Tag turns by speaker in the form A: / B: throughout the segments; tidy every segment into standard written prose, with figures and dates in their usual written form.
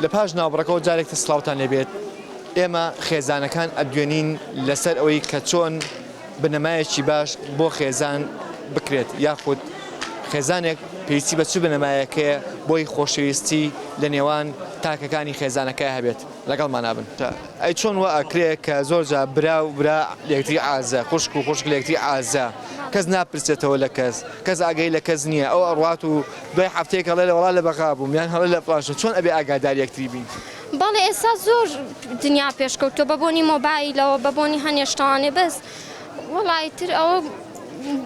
A: لە پاش ناوبڕەکەوە جارێک تر سڵاوتان لێبێت ئێمە خێزانەکان ئەدوێنین لەسەر ئەوەی کە چۆن بنەمایەکی باش بۆ خێزان بکرێت یاخود خێزانێک پێویستی بە چ بنەمایەکەیە بۆی خۆشەویستی لە نێوان تاکەکانی خێزانەکە هەبێت لەگەڵمانا بن. ئەی چۆن وا ئەکرێ کە زۆر جار برا و برا لە یەکتری عازە، خوشک و خوشک لە یەکتری عازە، کەس ناپرسێتەوە لە کەس، کەس ئاگای لە کەس نییە، ئەو ئەڕوات و دوای هەفتەیەک ئەڵێ وەڵا لە بەغا بووم یان ئەڵێ لە فڵان شوێن، چۆن ئەبێ ئاگاداری یەکتری بین؟
B: بەڵێ ئێستا زۆر دنیا پێشکەوتووە بە بۆنی مۆبایلەوە بە بۆنی هەنێ شتانێ بەس وەڵا ئیتر ئەوە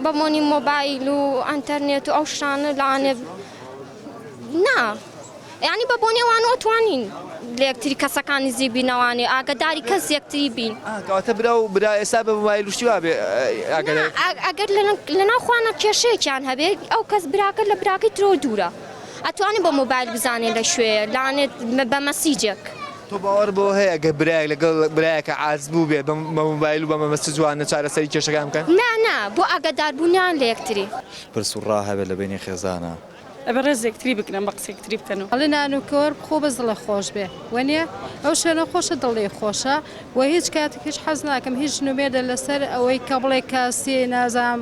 B: بە بۆنی مۆبایل و ئەنتەرنێت و ئەو شتانە لەوانێ نا. یانی بە بۆنی ئەوانەوە توانین لە یەکتری کەسەکان نزیک بینەوانێ ئاگەداری کەس یەکتری بین.
A: کەواتە برا و برا ئێستا بە مۆبایل و شتی وا بێ ئاگاداری.
B: نا ئەگەر لەناو خۆیانا کێشەیەکیان هەبێ ئەو کەس براکە لە براکەی ترەوە دوورە ئەتوانێ بە مۆبایل بزانێ لە کوێیە لانێ بە مەسیجێک.
A: تۆ باوەڕ بەوە هەیە ئەگەر برایەک لەگەڵ برایەکە عاجز بووبێ بە مۆبایل و بە مەسج وانە چارەسەری کێشەکان بکەن؟
B: نا نا بۆ ئاگاداربوونیان لە یەکتری.
C: پرس و ڕا هەبێت لە بەینی خێزانا.
D: ئەبێ ڕێز یەکتری بگرن بە قسە یەکتری بکەن و.
E: ئەڵێ نان و کۆر بخۆ بەس دڵت خۆش بێ وەنیە ئەو شوێنە خۆشە دڵی خۆشە وە هیچ کاتێک هیچ حەز ناکەم هیچ ژن و مێردە لەسەر ئەوەی کە بڵێ کاسی نازانم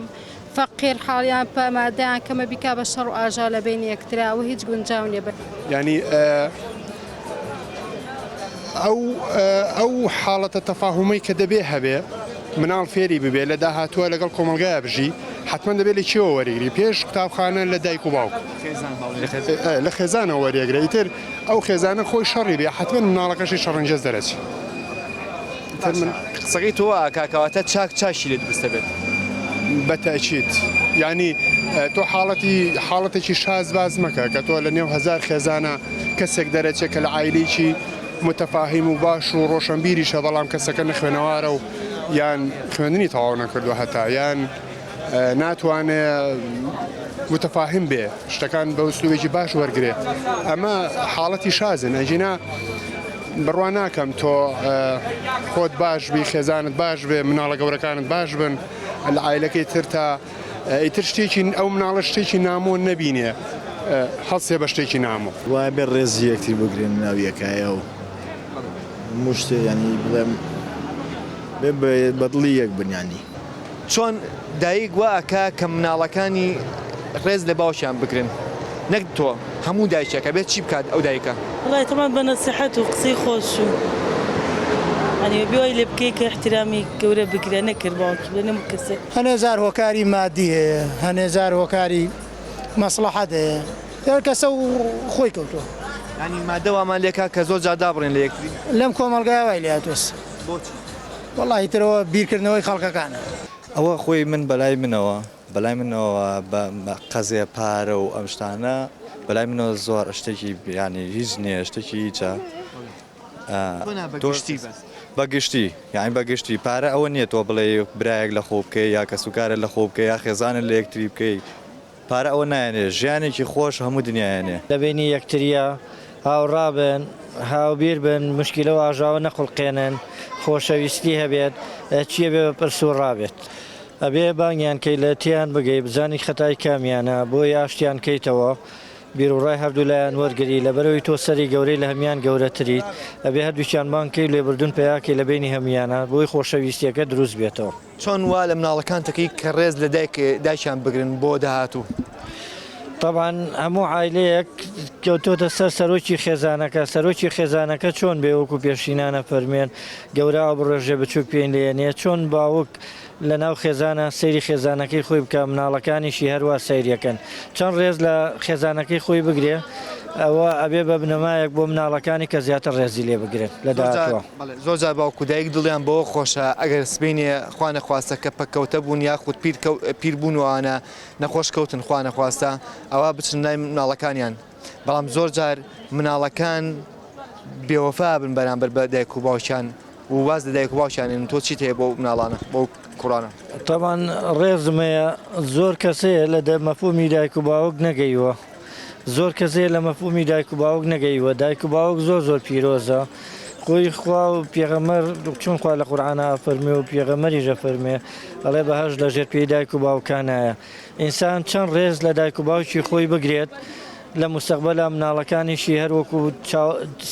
E: فەقیر حاڵیان پە مادەیان کەمە بیکا بە شەڕ و ئاژاوە لە بەینی یەکترا ئەوە هیچ گونجاو نیە بە
F: یانی ئەو ئەو حاڵەتە تەفاهومەی کە دەبێ هەبێ مناڵ فێری ببێ لە داهاتووە لەگەڵ کۆمەڵگایا بژی حەتمەن دەبێ لە کێوە وەریگری پێش قوتابخانە لە دایک و باوک لە خێزانەوە وەریەگرە ئیتر ئەو خێزانە خۆی شەڕی بێ حەتمەن مناڵەکەشی شەڕەنگێز دەرەچێ
A: ئیتر من قسەکەی تۆ ئاکا کەواتە چاک چاکی لێ دروست دەبێت.
F: بە تەئکید یانی تۆ حاڵەتی حاڵەتێکی شاز باس مەکە کە تۆ لە نێو هەزار خێزانە کەسێک دەرەچێ کە لە عایلەیەکی متەفاهیم و باش و ڕۆشەنبیریشە بەڵام کەسەکە نەخوێنەوارە و یان خوێندنی تەواو نەکردووە هەتا یان ناتوانێ متەفاهیم بێ شتەکان بە ئوسلوبێکی باش وەرگێ ئەمە حاڵەتی شازن ئەگینا بڕوا ناکەم تۆ خۆت باش بی خێزانت باش بێ مناڵە گەورەکانت باش بن لە عایلەکەی تر تا ئیتر شتێکی ئەو مناڵە شتێکی نامۆ نەبینێ هەڵسێ بە شتێکی نامۆ.
G: وایە بێ ڕێزی یەکتر بگرن ناو یەکایە و هەموو شتێ یانی بڵێم بێ بە دڵی یەک بن یانی.
A: چۆن دایک وا ئەکا کە مناڵەکانی ڕێز لە باوکیان بگرن نەک تۆ هەموو دایکێک ئەبێت چی بکات ئەو دایکە.
D: وەڵای تەبعەن بە نەسیحەت و قسەی خۆش و یانی ئەبێ وای لێ بکەی کە ئیحترامی گەورە بگرێ نەکرد باوکی بڵێ نەموو کەسێ.
H: هەنێ جار هۆکاری مادی هەیە هەنێ جار هۆکاری مەسڵەحەت هەیە هەر کەسە و خۆی کەوتووە.
A: یانی مادە وامان لێکا کە زۆر جار دابڕێن لە یەکتری.
H: لەم کۆمەڵگایە وای لێهاتووە.
A: بۆچی؟
H: وەڵاهی تر ئەوە بیرکردنەوەی خەڵکەکانە.
C: ئەوە خۆی من بەلای منەوە بەلای منەوە بە قەزێ پارە و ئەم شتانە بەلای منەوە زۆر شتێکی یانی هیچ نییە شتێکی هیچە بە گشتی یانی بە گشتی پارە ئەوە نییە تۆ بڵێ برایەک لە خۆ بکەی یا کەسوکارە لە خۆ بکەی یا خێزانت لە یەکتری بکەی پارە ئەوە نایەنێ ژیانێکی خۆش هەموو دنیایەنێ.
I: لە بەینی یەکتریا هاوڕا بن، هاوبیر بن، موشکیلە و ئاژاوە نەخوڵقێنن، خۆشەویستی هەبێت، چی ئەبێ بە پرس و ڕا بێت. ئەبێ بانگیان کەی لە تێیان بگەی بزانی خەتای کامیانە بۆی ئاشتیان کەیتەوە، بیروڕای هەردوولایان وەرگری، لەبەرئەوەی تۆ سەری گەورەی لە هەموان گەورەتریت، ئەبێ هەردووکیان بانگ کەی و لێبوردن پەیا کەی لە بەینی هەمویانا بۆی خۆشەویستیەکە دروست بێتەوە.
A: چۆن وا لە مناڵەکانت دەکەی کە ڕێز لە دایک دایکیان بگرن بۆ داهاتوو؟
I: تەبعەن هەموو عایلەیەک کەوتۆتە سەر سەرۆکی خێزانەکە، سەرۆکی خێزانەکە چۆن بێ وەکو پێشینان ئەفەرموێن گەورە ئاو بڕێژێ بچوک پێی لێنێ، چۆن باوک لە ناو خێزانە سەیری خێزانەکەی خۆی بکا مناڵەکانیشی هەروا سەیریەکەن، چەند ڕێز لە خێزانەکەی خۆی بگرێ ئەوە ئەبێ بە بنەمایەک بۆ مناڵەکانی کە زیاتر ڕێزی لێ بگرن لە داهاتووە.
A: بەڵێ زۆر جار باوک و دایک دڵیان بەوە خۆشە ئەگەر سبەینێ خوا نەخواستە کە پەککەوتە بوون یاخود پیر پیر بوون و ئەوانە نەخۆش کەوتن خوا نەخواستە ئەوا بچن لای مناڵەکانیان بەڵام زۆر جار مناڵەکان بێوەفا بن بەرامبەر بە دایک و باوکیان و واز لە دایک و باوکیان ێنن تۆ چیت هەیە بۆ مناڵانە بۆ کوڕانە؟
I: تەبعەن ڕێزم هەیە زۆر کەس هەیە لە مەفهومی دایک و باوک نەگەیوە زۆر کەس هەیە لە مەفهومی دایک و باوک نەگەیوە دایک و باوک زۆر زۆر پیرۆزە خۆی خوا و پێغەمبەر چون خوا لە قورعانا ئەفەرموێ و پێغەمبەریش ئەفەرموێ ئەڵێ بەهەشت لە ژێر پێی دایک و باوکانایە ئینسان چەند ڕێز لە دایک و باوکی خۆی بگرێت. لە موستەقبەلا مناڵەکانیشی هەر وەکو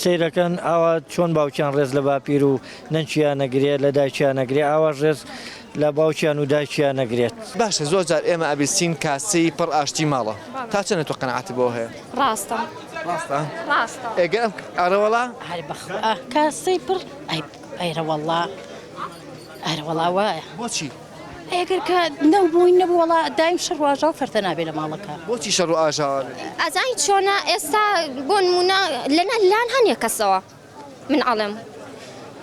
I: سەیرەکەن ئاوا چۆن باوکیان ڕێز لە باپیر و نەنکیان نەگرێت لە دایکیان نەگرێت ئاواش ڕێز لە باوکیان و دایکیان نەگرێت.
A: باشە زۆر جار ئێمە ئەبیستین کاسەی پڕ ئاشتی ماڵە تا چەنە تۆ قەناعەتت بەوە هەیە؟
B: ڕاستە.
A: ڕاستە؟
B: ڕاستە.
A: ئێ گەر ئەم ئەرەوەڵا؟
J: هەر بەخوا کاسەی پڕ ئەی ئەرەوەڵا ئەرەوەڵا وایە.
A: بۆچی؟
J: ئەگەر کە نەبووین نەبوو وەڵا دایم شەڕ و ئاژاوە فەرتە نابێ لە ماڵەکە.
A: بۆچی شەڕ و ئاژاوە بێ؟
B: ئەزانی چۆنە ئێستا بۆ نموونە لە لان هەنێ کەسەوە من ئەڵێم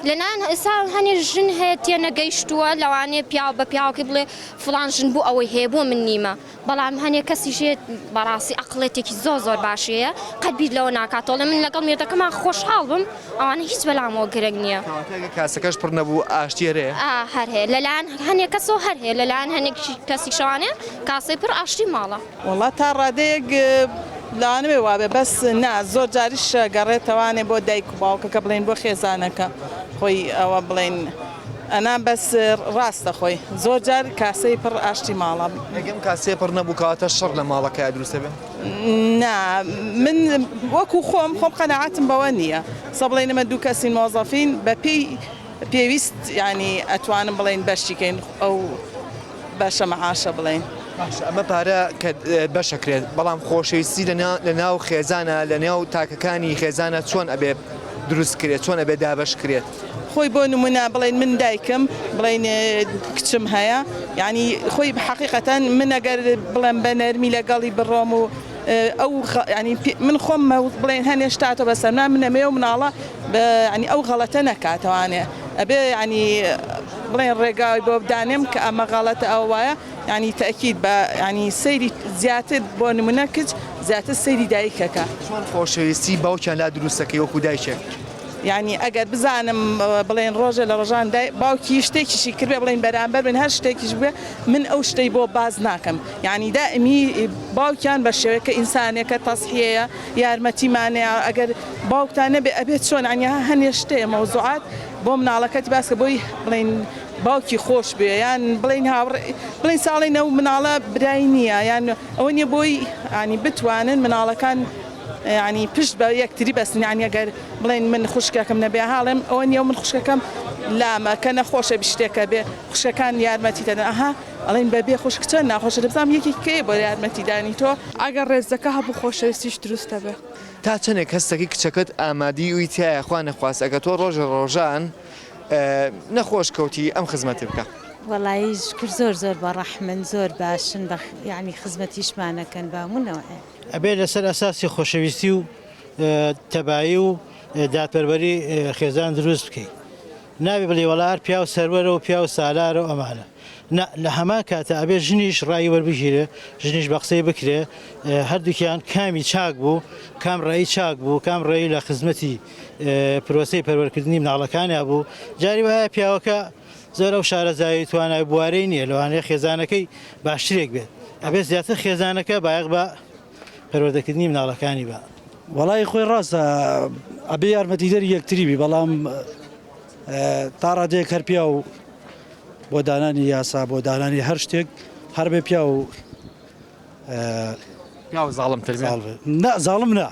B: لەلایەن ئێستا هەنێ ژن هەیە تێنەگەیشتووە لەوانەیە پیاو بە پیاوەکەی بڵێ فڵان ژن بۆ ئەوەی هەیە بۆ من نیمە بەڵام هەنێ کەسیش هەیە بەڕاستی ئەقڵێتێکی زۆر زۆر باشی هەیە قەت بیر لەوە ناکاتەوە ئەڵێ من لەگەڵ مێردەکەما خۆشحاڵ بم ئەوانە هیچ بەلامەوە گرنگ نییە.
A: کەواتە گەر کاسەکەش پڕ نەبوو ئاشتی هەر هەیە؟
B: ئا هەر هەیە لەلایەن هەنێ کەسەوە هەر هەیە لەلایەن هەنێک کەسیشەوانەیە کاسەی پڕ ئاشتی ماڵە.
K: وەڵا تا ڕادەیەک لەوانەبێ وابێ بەس نا زۆر جاریش گەڕێتەوانێ بۆ دایک و باوکەکە بڵێین بۆ خێزانەکە خۆی ئەوە بڵێین ئەنا بەس ڕاستە خۆی زۆر جار کاسەی پڕ ئاشتی ماڵە.
A: ئەگەم کاسەیە پڕ نەبوو کەواتە شەڕ لە ماڵەکەیا دروست ئەبێ؟
K: نا من وەکو خۆم خۆم قەناعەتم بەوە نییە سە بڵێین ئەمە دوو کەسین مۆزەفین بە پێی پێویست یانی ئەتوانم بڵێین بەشی کەین ئەو بەشە مەعاشە بڵێین.
A: باشە ئەمە پارە کە بەشەکرێت بەڵام خۆشەویستی لە ناو خێزانە لە نێو تاکەکانی خێزانە چۆن ئەبێ دروست کرێت چۆن ئەبێ دابەش کرێت؟
K: خۆی بۆ نمونە بڵێن من دایکم بڵێن کچم هەیە یعنی خۆی حەقیقەتەن من ئەگەر بڵێم بە نەرمی لەگەڵی بڕۆم و ئەو ینی من خۆم بڵێن هەنێ شتاتە بەسەرنا من ئەمەوێ و مناڵە ینی ئەو غەڵەتە نەکاتەوانێ ئەبێ ینی بڵێن ڕێگای بۆ بدانێم کە ئەمە غەڵەتە ئەوە وایە ینی تەئکید بە ینی سەیری زیاتر بۆ نمونە کچ زیاتر سەیری دایکەکە.
A: چۆن خۆشەویستی باوکیان لا دروست دەکەی وەکو دایکێک؟
K: یانی ئەگەر بزانم بڵێن ڕۆژێ لە ڕۆژان دای باوکی شتێکیشی کردبێ بڵێن بەرامبەر من هەر شتێکیش بوێ من ئەو شتەی بۆ باس ناکەم یانی دائمی باوکیان بە شێوەیە کە ئینسانێکە تەزحیەیە یارمەتیمانەیە ئەگەر باوکتان نەبێ ئەبێ چۆن یانی هەنێ شتێ مەوزوعات بۆ مناڵەکەت باس کە بۆی بڵێن باوکی خۆش بێ یان بڵێن هاوڕێ بڵێن ساڵی نەو مناڵە برای نییە یان ئەوە نییە بۆی ینی بتوانن مناڵەکان یانی پشت بە یەکتری بەستن یانی ئەگەر بڵێن من خوشکەکەم نەبێ هاڵێم ئەوە نییە من خوشکەکەم لامە کە نەخۆشە شتێکە بێ خوشکەکان یارمەتی دەدەن ئەها ئەڵێن بە بێ خوشک چەند ناخۆشە دەبزانم یەکێک کێیە بۆ یارمەتیدانی تۆ.
L: ئەگەر ڕێزەکە هەبوو خۆشەویستیش دروست دەبێ.
A: تا چەنێک هەستەکەی کچەکەت ئامادیی تیایە خوا نەخواست ئەگەر تۆ ڕۆژێ ڕۆژان نەخۆش کەوتی ئەم خزمەتت بکا.
M: وەڵایی شوکر زۆر زۆر بە ڕەحمن زۆر باشن بە یانی خزمەتیشمان ئەکەن بە هەموو نەوعێ.
N: ئەبێ لەسەر ئەساسی خۆشەویستی و تەبایی و دادپەروەری خێزان دروست بکەی نابێ بڵێی وەڵا هەر پیاو سەروەرە و پیاو سالارە و ئەمانە نا لە هەمان کاتە ئەبێ ژنیش ڕای وەربگیرێ ژنیش بە قسەی بکرێ هەردووکیان کامی چاک بوو کام ڕێی چاک بوو کام ڕێی لە خزمەتی پرۆسەی پەروەرکردنی مناڵەکانیا بوو جاری وایە پیاوەکە زۆر ئەو شارەزایی توانای بوارەی نییە لەوانەیە خێزانەکەی باشترێک بێت ئەبێت زیاتر خێزانەکە بایەخ بە پەروەردەکردنی مناڵەکانی بە.
O: وەڵایی خۆی ڕاستە ئەبێ یارمەتیدەری یەکتری بی بەڵام تا ڕادەیەک هەر پیاو بۆ دانانی یاسا بۆ دانانی هەر شتێک هەر بێ پیاو
A: پیاو زاڵمتر بێ
O: نا زاڵم نا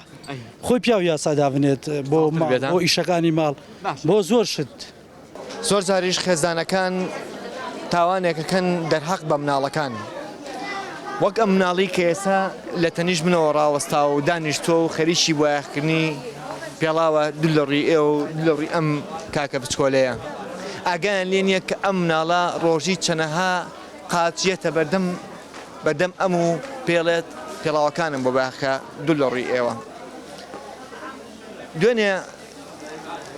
O: خۆی پیاو یاسا دابنێت بۆ بۆ ئیشەکانی ماڵ بۆ زۆر شت.
A: زۆر جاریش خێزانەکان تاوانێک ئەکەن دەرهەق بە مناڵەکان وەک ئەم مناڵی کە ئێستا لە تەنیشت منەوە ڕاوەستا و دانیشتووە و خەریکی بۆیاخکردنی پێڵاوە دوو لە ڕووی ئێوە و دوو لە ڕووی ئەم کاکە بچکۆلەیە ئاگایان لێ نییە کە ئەم مناڵە ڕۆژی چەنەها قاچ یەتە بەردەم بەردەم ئەم و پێڵێت پێڵاوەکانم بۆ بایەخکە دوو لە ڕووی ئێوە دوێنێ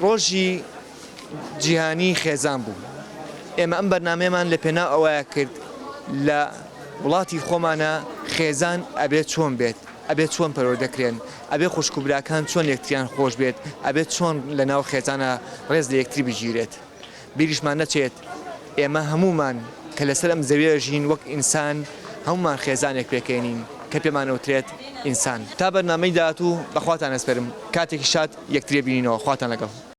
A: ڕۆژی جیهانی خێزان بوو. ئێمە ئەم بەرنامەیەمان لە پێناو ئەوەیا کرد لە وڵاتی خۆمانا خێزان ئەبێ چۆن بێت، ئەبێ چۆن پەروەردە کرێن، ئەبێ خوشک و براکان چۆن یەکتریان خۆش بێت، ئەبێ چۆن لە ناو خێزانا ڕێز لە یەکتری بگیرێت. بیریشمان نەچێت ئێمە هەموومان کە لەسەر ئەم زەویە ژین وەک ئینسان هەموومان خێزانێک پێکەینین کە پێمان ئەوترێت ئینسان. تا بەرنامەی داهاتوو بە خواتان ئەسپێرم. کاتێکی شاد یەکتری بینینەوە. خواتان لەگەڵ.